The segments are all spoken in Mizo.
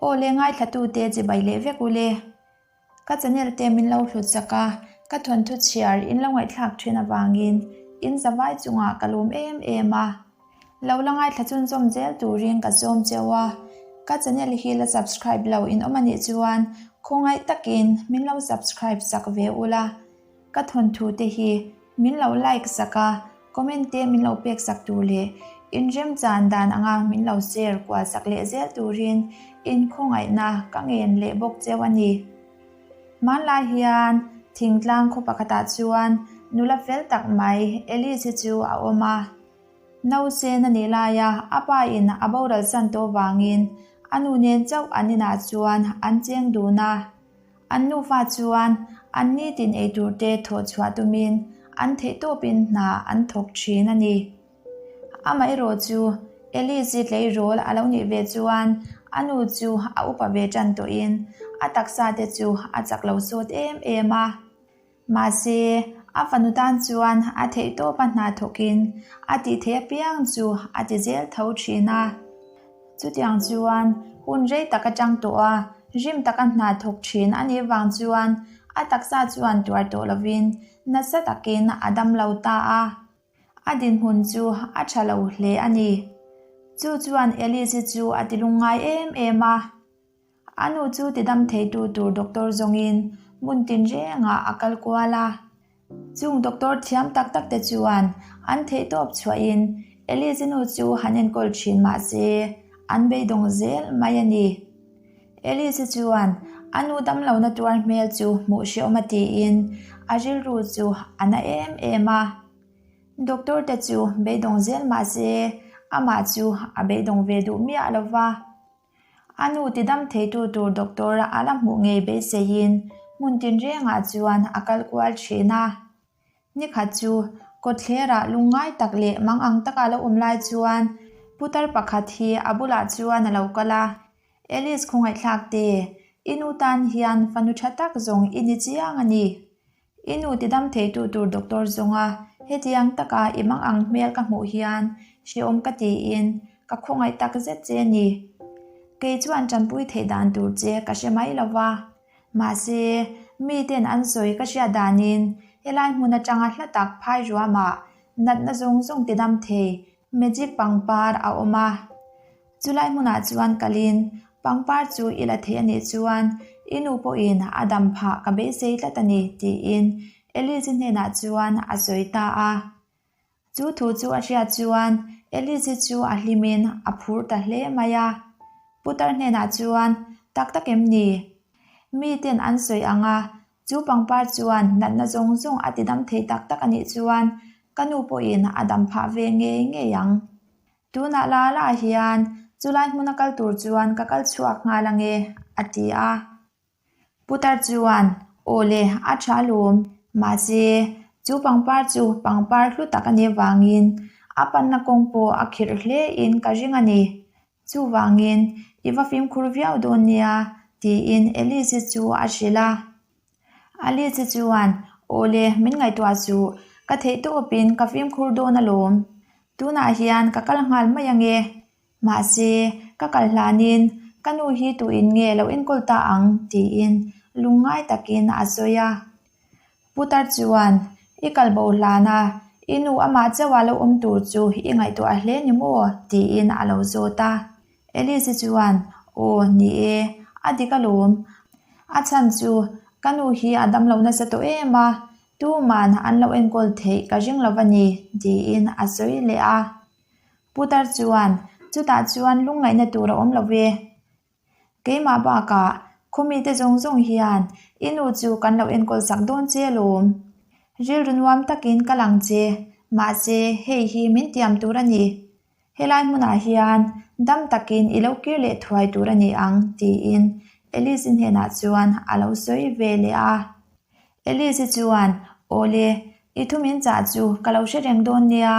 Aw le ngaithlatute chibai leh vek ule. Ka channel te min lo hlut chak a, ka thawnthu chhiar in lo ngaihthlak thin avangin in zavai chungah ka lawm em em a. Lo la ngaithla chhunzawm zel turin ka sawm cheu a, ka channel hi la subscribe lo in awm anih chuan khawngaih takin min lo subscribe sak ve ula. Ka thawnthu te hi min lo like sak a, comment te min lo pek sak tur leh inremchan dan anga min lo share kual sak leh zel turin inkhawngaihna ka ngen leh bawk cheu a ni. Hmanlai hian thingtlang khaw pakhatah chuan nula fel tak mai Alice hi chu a awm a. Nausen a nih laia a pa in a boral san tawh vangin a nu nen chauh an inah chuan an cheng dun a. An nufa chuan an nitin eitur te thawh chhuah tumin an theihtawpin hna an thawk thin a ni. Amaherawh chu Alice i tleirawl a lo nih ve chuan a nu chu a upa ve tan tawhin a taksa te chu a chak lo sawt em em a. Mahse, a fanu tan chuan a theihtawpa hna thawkin a tih theih apiang chu a ti zel tho thin a. Chutiang chuan hun rei tak atang tawh a, rim taka hna thawk thin a nih vang chuan a taksa chuan tuar tawh lovin nasa takin a dam lo ta a. A dinhmun chu a tha lo hle a ni. Chu chuan Alice-i chu a ti lungngai em em a. A nu chu tidam theitu tur doctor zawngin hmun tinrengah a kal kual a. Chung doctor thiam tak tak te chuan an theihtawp chhuahin Elise nu chu han enkawl thin mah se an beidawng zel mai a ni. Elise chuan a nu damlohna tuar hmel chu hmuh hreawm a tiin a rilru chu a na em em a. Doctor te chu beidawng zel mah se amah chu a beidawng ve duh miah lo va. A nu tidam theitu tur doctor a la hmuh ngei beiseiin hmun tinrengah chuan a kal kual thin a. Nikhat chu kawtthlerah lungngai tak leh mangang taka lo awm lai chuan putar pakhat hi a bulah chuan a lo kal a, Alice khawngaihthlak te, i nu tan hian fanu tha tak zawng i ni chiang a ni. I nu tidam theitu tur doctor zawnga hetiang taka i mang ang hmel ka hmuh hian hrehawm ka tiin ka khawngaih tak zet che a ni. Kei chuan tanpui theih dan tur che ka hre mai lo va. Mahse, miten an sawi ka hriat danin helai hmun atanga hla tak phai ruamah natna zawng zawng tidam thei magic pangpar a awm a. Chulai hmunah chuan kalin pangpar chu i la thei a nih chuan i nu pawhin a dam phah ka beisei tlat a ni tiin Elise hnenah chuan a sawi ta a. Chu thu chu a hriat chuan Elise chu a hlimin a phur ta hle mai a. Putar hnenah chuan tak tak em ni? Miten an sawi ang a, chu pangpar chuan natna zawng zawng a tidam thei tak tak a nih chuan ka nu pawhin a dam phah ve ngei ngei ang. Tunah la la hian chulai hmuna kal tur chuan ka kal chhuak nghal ange, a ti a. Putar chuan, Aw le, a tha alawm. Mahse, chu pangpar chu pangpar hlu tak a nih vangin a panna kawng pawh a khirh hle in ka ring a ni. Chuvangin, i va fimkhur viau dawn nia, tiin Alice chu a hrilh a. Alice chuan, Aw le, min ngaihtuah suh, ka theih tawpin ka fimkhur dawn alawm. Tunah hian ka kal nghal mai ange. Mahse, ka kal hlanin ka nu hi tuin nge lo enkawl ta ang tiin lungngai takin a sawi a. Putar chuan, I kal bo hlan a, i nu amah chauha lo awm tur chu i ngaihtuah hle ni maw? tiin a lo zawt a. Alice chuan, Aw, ni e, a dik alawm. A chhan chu ka nu hi a damlo nasa tawh em a, tuman an lo enkawl theih ka ring lo va ni, tiin a sawi leh a. Putar chuan, Chutah chuan lungngaihna tur a awm lo ve. Keimah bakah khawmite zawng zawng hian i nu chu kan lo enkawl sak dawn che alawm. Rilru nuam takin ka lang che, mahse hei hi min tiam tur a ni. Helai hmunah hian dam takin i lo kir leh thuai tur a ni ang, tiin Alice-i hnenah chuan a lo sawi ve leh a. Alice-i chuan, Awle, i thu min chah chu ka lo hre reng dawn nia,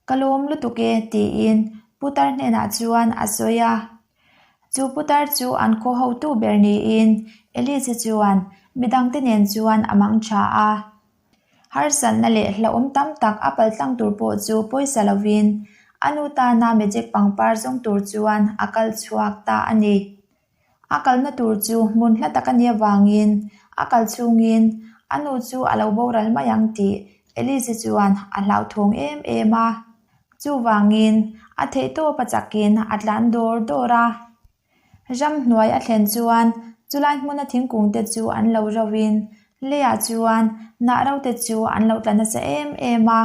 ka lawm lutuk e, tiin putar hnenah chuan a sawi a. Chu putar chu an khaw hotu ber niin Alice-i chuan midangte nen chuan a mang tha a. Harsatna leh hlauhawm tam tak a paltlang tur pawh chu pawisa lovin a nu tana magic pangpar zawng tur chuan a kal chhuak ta a ni. A kalna tur chu hmun hla tak a nih avangin a kal chhungin a nu chu a lo boral mai ang tih Elise chuan a hlauthawng em em a. Chuvangin a theihtawp a chakin a tlan dawr dawr a. Ramhnuai a thlen chuan chulai hmuna thingkung te chu an lo ro in leiah chuan hnah ro te chu an lo tla nasa em em a.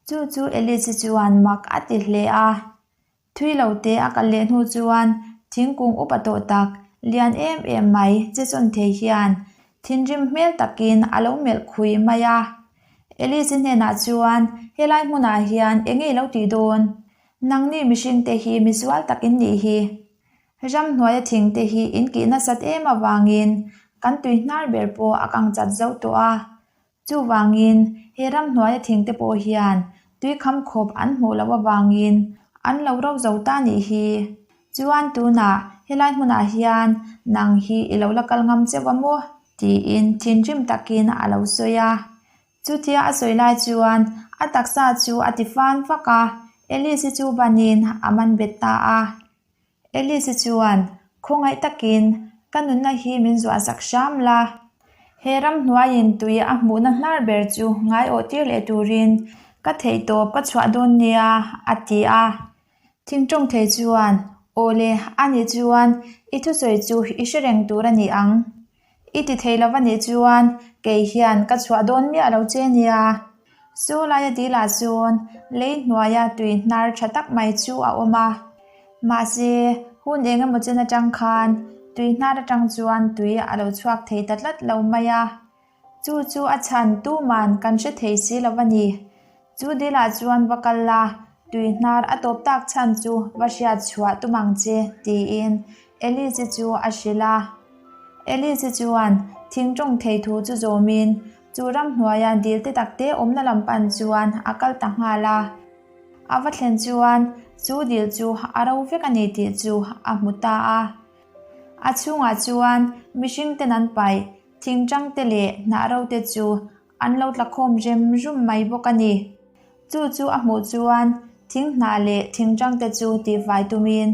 Chu chu Elise chuan mak a ti hle a. Thui lo te a kal leh hnu chuan thingkung upa tawh tak lian em em mai che chawn thei hian thinrim hmel takin a lo melh khui mai a. Elise hnenah chuan helai hmunah hian eng nge i lo tih dawn? Nangni mihring te hi misual tak in nih hi. Ramhnuaia thing te hi in kih nasat em avangin kan tui hnar ber pawh a kang chat zo tawh a. Chuvangin he ramhnuaia thing te pawh hian tui kham khawp an hmuh loh avangin an lo ro zo ta nih hi. Chuan tunah helai hmunah hian nang hi i lo la kal ngam cheuh a maw? tiin thinrim takin a lo sawi a. Chutia a sawi lai chuan a taksa chu a ti fan vak a, Alice-i chu banin a man bet ta a. Alice-i chuan, Khawngaih takin ka nunna hi min zuahsak hram la. He ramhnuaiin tui a hmuhna hnar ber chu ngaiawh tir leh turin ka theihtawp ka chhuah dawn nia, a ti a. Thingtawng thei chuan, Aw le, ani chuan i thusawi chu i hre reng tur a ni ang. I ti thei lo va nih chuan kei hian ka chhuah dawn miah lo che nia. Saw laia dilah chuan lei hnuaia tui hnar tha tak mai chu a awm a. Mahse, hun eng emaw chen atang khan tui hnar atang chuan tui a lo chhuak thei ta tlat lo mai a. Chu chu a chhan tuman kan hre thei si lo a ni. Chu dilah chuan va kal la, tui hnar a tawp tak chhan chu va hriat chhuah tum ang che, tiin Elise chu a hrilh a. Elise chuan thing tawng thei thu chu zawmin chu ramhnuaia dil te tak te awmna lam pan chuan a kal ta nghal a. A va thlen chuan chu dil chu a ro vek a ni tih chu a hmu ta a. A chhungah chuan mihring ten an paih thing tang te leh hnah ro te chu An lo tla khawm rem rum mai bawk a ni. Chu chu a hmuh chuan thing hnah leh thing tangte chu tihfai tumin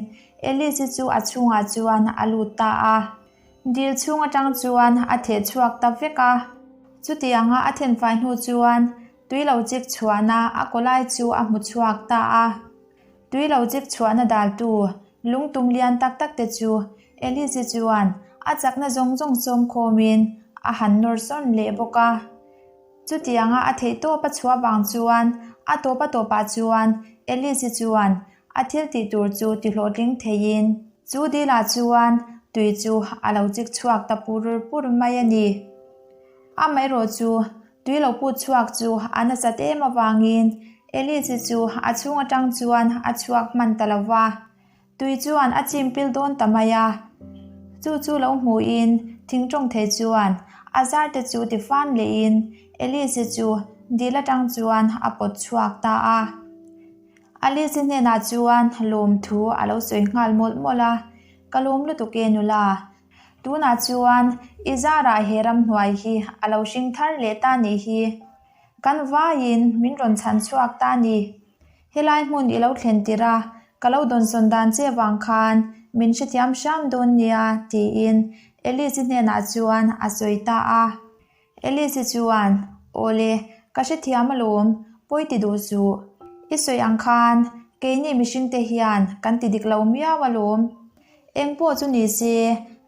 Alice-i chu a chhungah chuan a lut ta a. Dil chhung atang chuan a theh chhuak ta vek a. Chutianga a thenfai hnu chuan tui lo chik chhuahna a kawlai chu a hmu chhuak ta a. Tui lo chik chhuahna daltu lungtum lian tak tak te chu Elise chuan a chakna zawng zawng sawm khawmin a han nawr sawn leh bawk a. Chutianga a theih tawp a chhuah vang chuan a tawp a tawpah chuan Elise chuan a thil tih tur chu ti hlawhtling theiin chu dilah chuan tui chu a lo chik chhuak ta pur pur mai a ni. Amaherawh chu Tui lo put chhuak chu a nasat em avangin Elise chu a chhung atang chuan a chhuak hman ta lo va, tui chuan a chim pil dawn ta mai a. Chu chu lo hmuhin thingtawng thei chuan a zar te chu ti fan lehin Elise chu dil atang chuan a pawt chhuak ta a. Alice hnenah chuan lawmthu a lo sawi nghal mawlh mawlh a, Ka lawm lutuk e nula, Tunah chuan i zarah he ramhnuai hi a lo hring thar leh ta nih hi. Kan vaiin min rawn chhan chhuak ta ni. Helai hmun i lo thlen tir a, ka lo dawnsawn dan che vang khan min hrethiam hram dawn nia tiin Alice-i hnenah chuan a sawi ta a. Alice-i chuan, Awle, ka hrethiam alawm, pawi ti duh suh. I sawi ang khan keini mihringte hian kan ti dik lo miau alawm. Eng pawh chu ni se,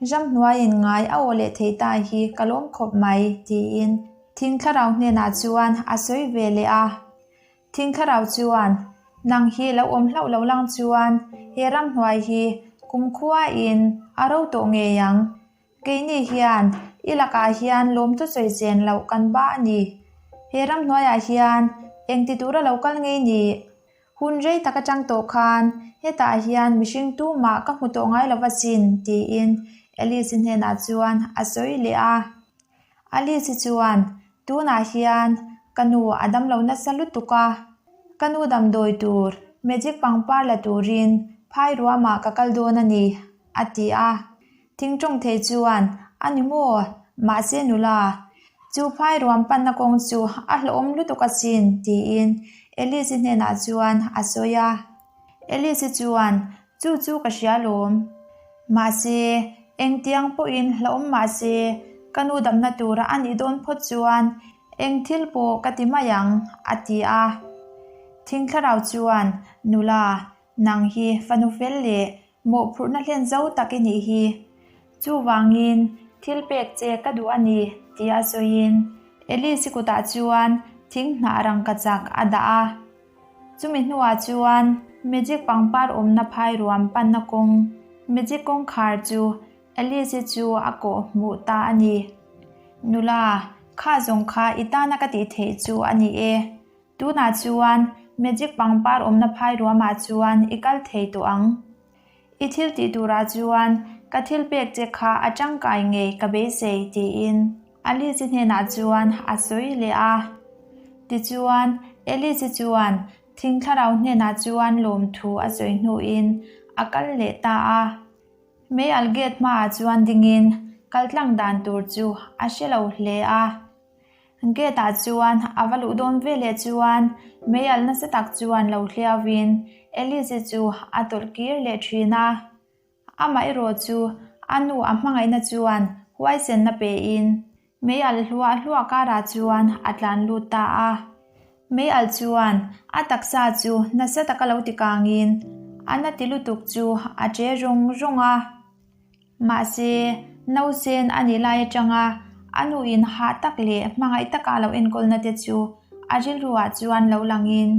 ramhnuaiin ngai a aw leh thei ta hi ka lawm khawp mai, tiin thing thlarau hnenah chuan a sawi ve leh a. Thing thlarau chuan, Nang hi lo awm hlauh lo lang chuan he ramhnuai hi kumkhuain a ro tawh ngei ang. Keini hian i lakah hian lawmthu sawi chen loh kan ba a ni. He ramhnuaiah hian engti tura lo kal ngei ni? Hun rei tak atang tawh khan hetah hian mihring tumah ka hmu tawh ngai lo va sin, tiin Alice-i hnenah chuan a sawi leh a. Alice-i chuan, Tunah hian ka nu a damlo nasa lutuk a, ka nu damdawi tur magic pangpar la turin phai ruamah ka kal dawn a ni, a ti a. Thingtawng thei chuan, A ni maw? Mahse nula, chu phai ruam panna kawng chu a hlawhawm lutuk asin, tiin Alice-i hnenah chuan a sawi a. Alice-i chuan, Chu chu ka hria lawm. Mahse, Engtiang pawhin hlauhawm mah se, ka nu damna tura a nih dawn phawt chuan eng thil pawh ka ti mai ang, a ti a. Thing thlarau chuan, Nula, nang hi fanu fel leh mawhphurhna hlen zo tak i nih hi. Chuvangin, thil pek che ka duh a ni, tia sawiin Elise kutah chuan thing hnah rangkachak a dah a. Chumi hnuah chuan Magic pangpar awmna phai ruam panna kawng, Magic kawngkhar chu Alice-i chu a kawh hmuh ta a ni. Nula, kha zawng kha i tana ka tih theih chu a ni e. Tunah chuan Magic pangpar awmna phai ruamah chuan i kal thei tawh ang. I thil tih turah chuan ka thil pek che kha a tangkai ngei ka beisei tiin Alice-i hnenah chuan a sawi leh a. Tichuan, Alice-i chuan thing thlarau hnenah chuan lawmthu a sawi hnuin a kal leh ta a. Mei al gate hmaah chuan dingin kaltlang dan tur chu a hre lo hle a. Gate ah chuan a va luh dawn ve leh chuan mei al nasa tak chuan lo hliau in Elise chu a tawlh kir leh thin a. Amah erawh chu a nu a hmangaihna chuan huaisenna pe in mei al hluah hluah karah chuan a tlan lut ta a. Mei al chuan a taksa chu nasa taka lo ti kang in a na ti lutuk chu a che rawng rawng a. Mahse, nausen a nih lai atanga a nuin hah tak leh hmangaih taka a lo enkawlna te chu a rilruah chuan lo langin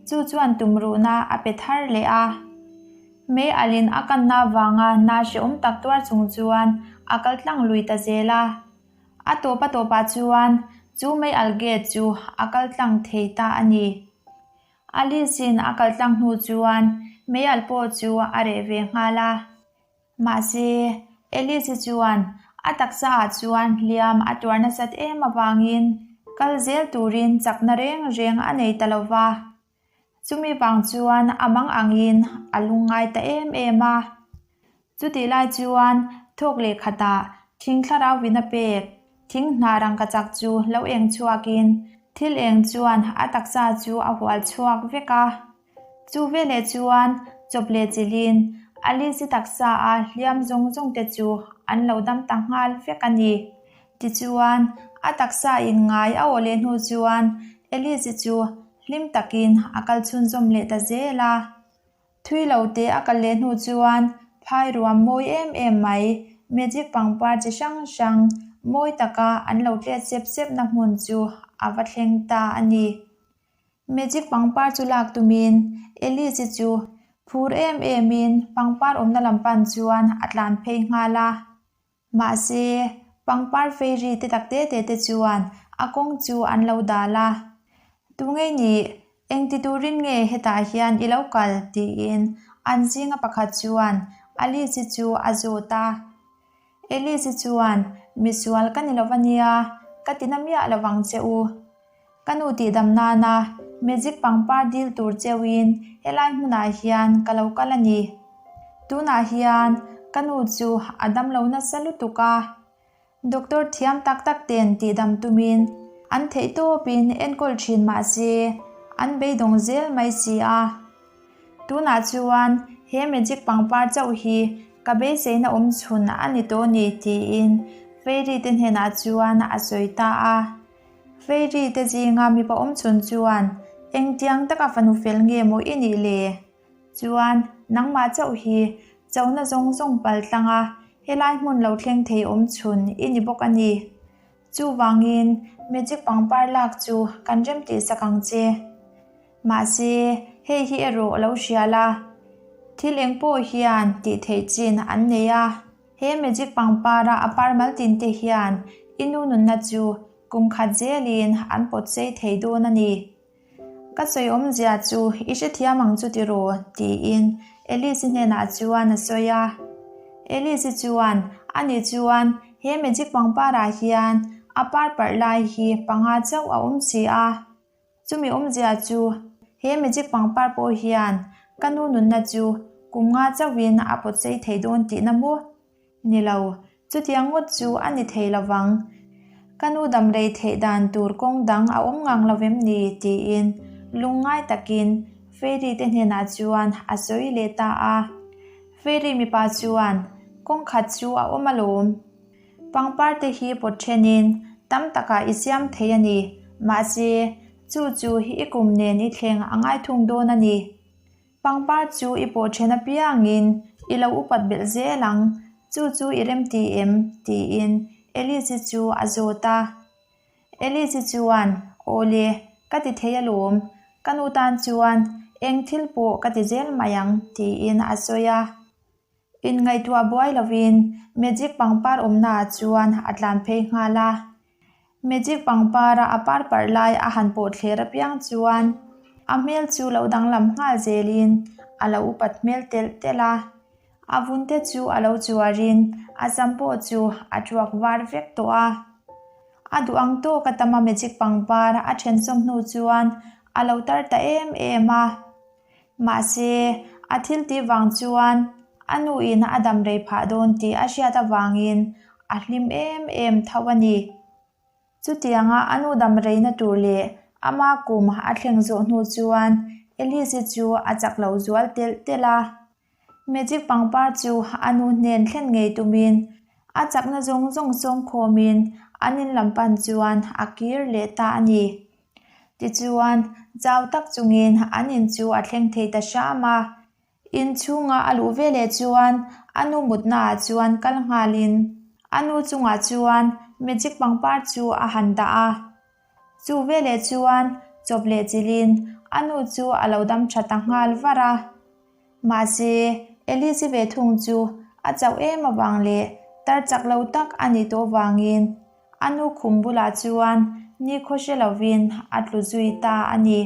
chu chuan tumruhna a pe thar leh a. Mei alin a kanna avanga na hrehawm tak tuar chung chuan a kal tlang lui ta zel a. A tawp a tawpah chuan chu mei al gate chu a kal tlang thei ta a ni. Alice-in a kal tlang hnu chuan mei al pawh chu a reh ve nghal a. Mahse, Elise chuan a taksa ah chuan hliam a tuar nasat em avangin kal zel turin chakna reng reng a nei ta lo va. Chumi vang chuan a mang angin a lungngai ta em em a. Chutih lai chuan thawk leh khatah thing thlarau vin a pek, thing hnah rangkachak chu lo eng chhuakin thil eng chuan a taksa chu a hual chhuak vek a. Chu veleh chuan chawp leh chilhin Alice-i taksa a hliam zawng zawng te chu an lo dam ta nghal vek a ni. Tichuan, a taksa in ngai a awh leh hnu chuan Alice-i chu hlim takin a kal chhunzawm leh ta zel a. Thui lo te a kal leh hnu chuan phai ruam mawi em em mai, magic pangpar chi hrang hrang mawi taka an lo tlet sep sep na hmun chu a va thleng ta a ni. Magic pangpar chu lak tumin Elise chu phur em emin pangpar awmna lam pan chuan a tlan phei nghal a. Mahse, pangpar fairy te tak te te te chuan a kawng chu an lo dal a. Tu ngei nih, engti turin nge hetah hian i lo kal? tiin an zinga pakhat chuan Alice chu a zawt a. Elise chuan, Misual ka ni lo va nia, ka ti na miah lo vang che u. Ka nu tihdam nana magic pangpar dil tur cheuhin helai hmunah hian ka lo kal a ni. Tunah hian ka nu chu a dam lo nasa lutuk a. Doctor thiam tak tak ten tihdam tumin an theih tawpin enkawl thin mah se an beidawng zel mai si a. Tunah chuan he magic pangpar chauh hi ka beiseina awm chhun a ni tawh ni tiin Fairy te hnenah chuan a sawi ta a. Fairy te zinga mipa awm chhun chuan engtiang taka fanu fel nge maw i nih le? Chuan nangmah chauh hi chona zawng zawng pal tlanga helai hmun lo thleng thei awm chhun i ni bawk a ni. Chuvangin magic pangpar lak chu kan rem tih sak ang che. Mahse, hei hi erawh lo hria la, thil eng pawh hian tih theih chin an nei a. He magic pangpara a par mal tin te hian i nu nunna chu kum khat zelin an pawt sei thei dawn a ni. Ka sawi awmzia chu i hrethiam ang chu tiraw? tiin Alice-i hnenah chuan a sawi a. Alice-i chuan, Ani chuan he magic pangparah hian a par parh lai hi panga chauh a awm si a. Chumi awmzia chu he magic pangpar pawh hian ka nu nunna chu kum nga chauhin a pawt sei thei dawn tihna maw? Ni lo, chutiang ngawt chu a ni thei lo vang. Ka nu dam rei theih dan tur kawng dang a awm ngang lo vem ni? tiin lungngai takin Fairy te hnenah chuan a sawi leh ta a. Fairy mipa chuan. Kawng khat chu a awm alawm. Pangpar te hi pawt thenin tam takah i siam thei a ni. Mahse, chu chu i kum nen i thleng a ngai thung dawn a ni. Pangpar chu i pawh then apiangin i lo upat belh zel ang, chu chu i remti em? tiin Elise chu a zawt a. Elise chuan, Awle, ka ti thei alawm, ka nu tan chuan eng thil pawh ka ti zel mai ang, tiin a sawi a. Inngaihtuah buai lovin Magic pangpar awmnaah chuan a tlan phei nghal a. Magic pangpara a par parh lai a han pawh thler apiang chuan a hmel chu lo danglam nghal zelin a lo upat hmel telh telh a. A vun te chu a lo chuarin a sam pawh chu a tuak var vek tawh a. A duh ang tawk a tama Magic pangpar a then sawm hnu chuan a lo tar ta em em a. Mahse, a thil tih vang chuan a nuin a dam rei phah dawn tih a hriat avangin a hlim em em tho a ni. Chutianga a nu dam reina tur leh ama kum a thleng zawh hnu chuan Elise chu a chak lo zual telh telh a. Magic pangpar chu a nu hnen thlen ngei tumin a chakna zawng zawng sawm khawmin an in lam pan chuan a kir leh ta a ni. Tichuan, chau tak chungin an in chu a thleng thei ta hram a. In chhunga a luh veleh chuan a nu mutnaah chuan kal nghalin a nu chungah chuan magic pangpar chu a han dah a. Chu veleh chuan chawp leh chilhin a nu chu a lo dam tha ta nghal var a. Mahse, Elise ve thung chu a chauh em avang leh tar chak lo tak a nih tawh vangin a nu khum bulah chuan nikhaw hre lovin a tlu zui ta a ni.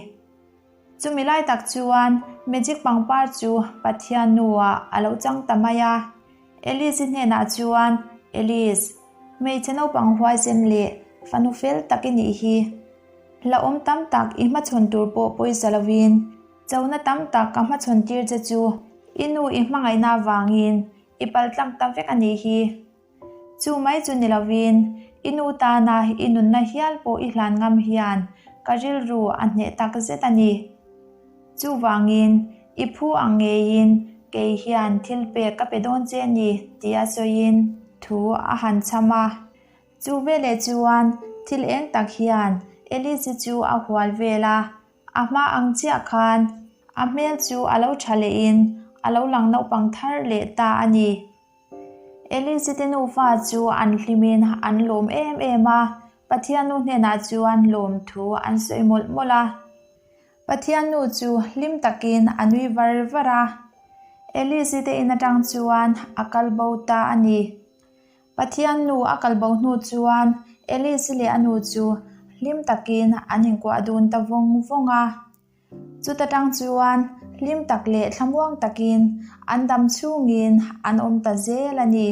Chumi lai tak chuan Magic pangpar chu Pathian nuah a lo chang ta mai a. Elise hnenah chuan, Elise, hmeichhe naupang huaisen leh fanu fel tak i nih hi. Hlauhawm tam tak i hmachhawn tur pawh pawisa lovin Chona tam tak ka hmachhawn tir che chu i nu i hmangaihna avangin i paltlang ta vek a nih hi. Chu mai chu ni lovin i nu tana i nunna hial pawh i hlan ngam hian ka rilru a hneh tak zet a ni. Chuvangin i phu ang ngeiin kei hian thil pek ka pe dawn che a ni tia sawiin thu a han chham a. Chu veleh chuan thil eng tak hian Elise chu a hual vel a. A hma ang chiah khan a hmel chu a lo tha lehin a lo lang naupang thar leh ta a ni. Elise te nufa chu an hlimin an lawm em em a, Pathian nu hnenah chuan lawmthu an sawi mawlh mawlh a. Pathian nu chu hlim takin a nui var var a, Elise te in atang chuan a kal bo ta a ni. Pathian nu a kal bo hnu chuan Elise leh a nu chu hlim takin an inkuah dun ta vawng vawng a. Chuta tang chuan hlim tak leh thlamuang takin an dam chhungin an awm ta zel a ni.